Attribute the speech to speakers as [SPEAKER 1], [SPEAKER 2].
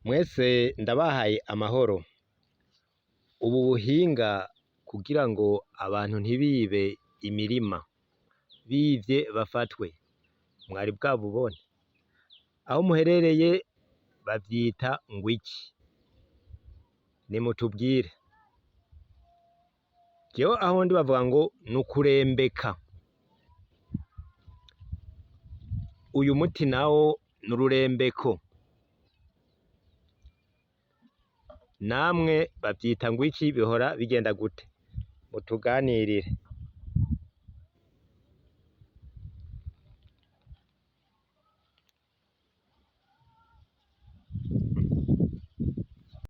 [SPEAKER 1] Mwese ndabahaye amahoro. Ubu buhinga kugira ngo abantu ntibibe imirima, bivye bafatwe, mwari bwabubone? Aho muherereye bavyita ngwiki? Nimutubwire. Jewe aho ndi bavuga ngo n'ukurembeka. Uyu muti nawo n'ururembeko. Namwe bavyita ngwiki bihora bigenda gute? Mutuganirire.